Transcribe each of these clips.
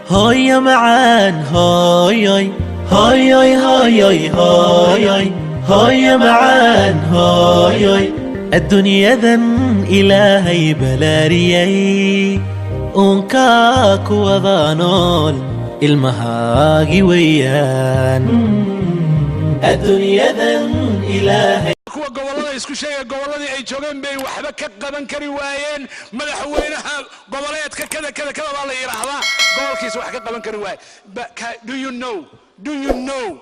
Hooyo macaan, hooyoy, hooyoy, hooyoy, hooyoy, hooyo macaan, hooyoy. Adduunyadan Ilaahay balaariyey, uunkaa kuwada nool ilmahaagi weeyaan. Adduunyadan Ilaahay Kuwa gobollada isku sheegaya, gobolladii ay joogeen bay waxba ka qaban kari waayeen. Madaxweynaha goboleedka kada kada kada baa la yidhaahdaa, gobolkiisa wax ka qaban kari waaye. Do you know, do you know,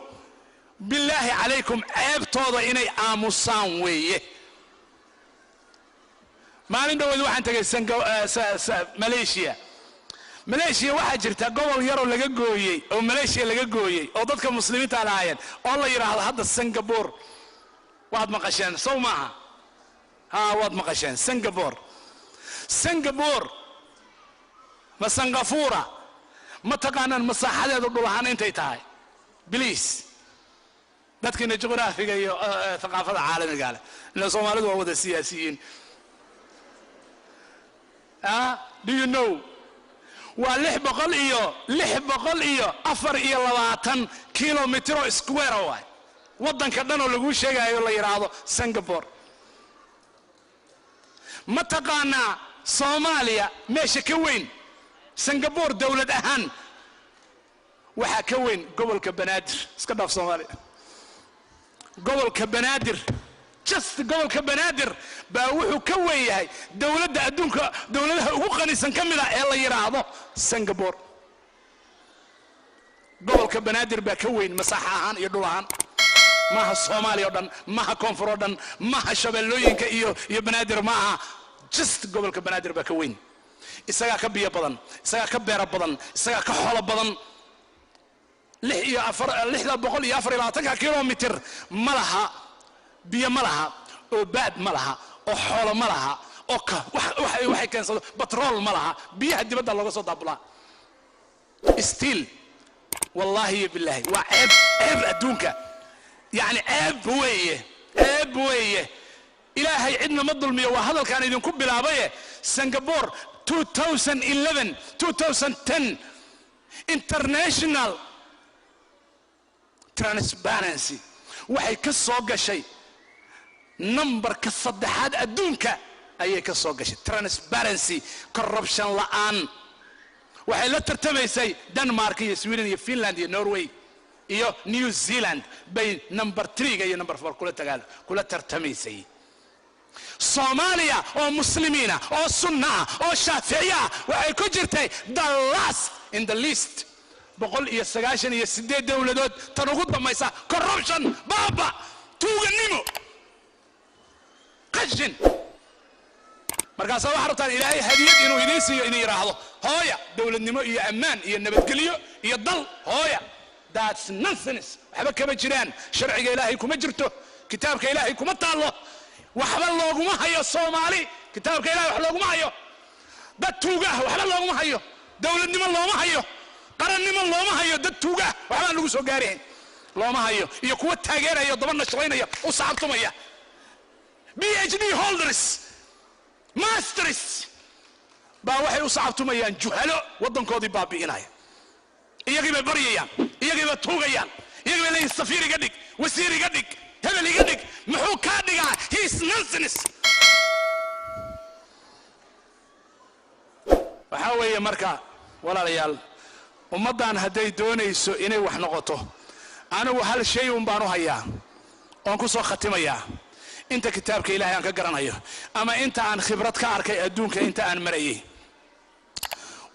bilaahi calaykum, ceebtooda inay aamusaan weeye. Maalin dhaweed waxaan tegay Malaysia. Malaysia waxaa jirta gobol yaroo laga gooyey oo Malaysia laga gooyey oo dadka Muslimiinta lahaayeen oo la yidhaahdo hadda Singapore. Waad maqasheen, sow maaha? Ha, waad maqasheen Singapore. Singapore ma Sangafura? Ma taqaanaan masaaxadeedu dhul ahaan intay tahay? Please, dadkiina juqraafiga iyo thaqaafada caalamiga leh, ila Soomaalidu waa wada siyaasiyiin. Do you know? Waa 624 kilomitro square waay waddanka dhan oo laguu sheegayo la yidhaahdo Singapore. Ma taqaanaa Soomaaliya meesha ka weyn Singapore dowlad ahaan? Waxaa ka weyn gobolka Banaadir. Iska dhaaf Soomaaliya, gobolka Banaadir, just gobolka Banaadir baa wuxuu ka weyn yahay dowladda adduunka dowladaha ugu qanisan ka mid ah ee la yidhaahdo Singapore. Gobolka Banaadir baa ka weyn masaaxa ahaan iyo dhul ahaan. Maaha Soomaaliya o dhan, maaha koonfur oo dhan, maaha Shabeellooyinka iyo Banaadir, maaha. Just gobolka Banaadir baa ka weyn. Isagaa ka biyo badan, isagaa ka beero badan, isagaa ka xoolo badan. Lix iyo afar 624-ka kilomitir ma laha biyo, ma laha oo baad ma laha oo xoolo ma laha oo waxay keensado batrool ma laha. Biyaha dibadda looga soo daabulaa still. Wallaahi iyo bilaahi, waa ceeb, ceeb adduunka, yacni ceeb weeye, ceeb weeye. Ilaahay cidna ma dulmiyo, waa hadalkaan idinku bilaabaye. Singapore 2011, 2010 International Transparency waxay ka soo gashay nambarka saddexaad adduunka ayay ka soo gashay transparency, corruption la'aan. Waxay la tartamaysay Denmark iyo Sweden iyo Finland iyo Norway iyo New Zealand bay number three-ga iyo number four kula tagaa kula tartamaysay. Soomaaliya oo Muslimiina oo sunna ah oo Shaaficiya ah waxay ku jirtay the last in the list, 198 dowladood tan ugu dambaysa. Corruption, baaba, tuuganimo, qashin. Markaasaa waxaa rabtaan Ilaahay hadiyad inuu idiin siiyo, idin yidhaahdo hooya dowladnimo iyo ammaan iyo nabadgelyo iyo dal hooya. That's nonsense. Waxba kama jiraan. Sharciga Ilaahay kuma jirto, kitaabka Ilaahay kuma taallo, waxba looguma hayo Soomaali. Kitaabka Ilahay wax looguma hayo dad tuugaah, waxba looguma hayo, dowladnimo looma hayo, qarannimo looma hayo. Dad tuugaah waxbaan lagu soo gaarihayn looma hayo, iyo kuwa taageeraya, daba nashraynaya, u sacabtumaya. PhD holders, masters baa waxay u sacabtumayaan juhalo waddankoodii baabi'inaya. Iyagii bay baryayaan, iyagii bay tuugayaan, iyagii bay leeyihin safiir iga dhig, wasiir iga dhig, hebel iga dhig. Muxuu kaa dhigaa? He's nonsense. Waxaa weeye marka, walaalayaal, ummaddan hadday doonayso inay wax noqoto, anigu hal shay un baan u hayaa oon ku soo khatimayaa inta kitaabka Ilahay aan ka garanayo ama inta aan khibrad ka arkay adduunka inta aan marayay.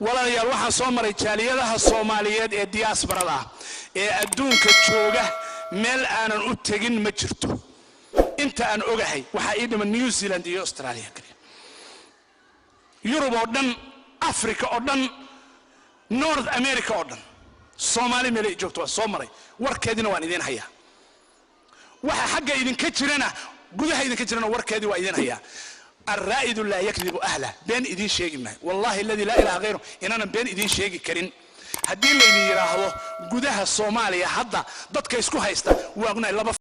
Walaalayaal, waxaan soo maray jaaliyadaha Soomaaliyeed ee diaspora-da ee adduunka jooga. Meel aanan u tegin ma jirto inta aan ogahay. Waxaa ii dhiman New Zealand iyo Australia kaliya. Yurub oo dhan, Africa oo dhan, North America oo dhan, Soomaali meel ay joogto waa soo maray. Warkeediina waan idiin hayaa. Waxa xagga idinka jirana, gudaha idinka jirana, warkeedii waa idiin hayaa. الرائد لا يكذب أهله. Been idiin sheegi maayo, wallahi alladii laa ilaaha ghayru, inaanan been idiin sheegi karin. Haddii laydin yidhaahdo gudaha Soomaaliya hadda dadka isku haysta, waa ognahay laba.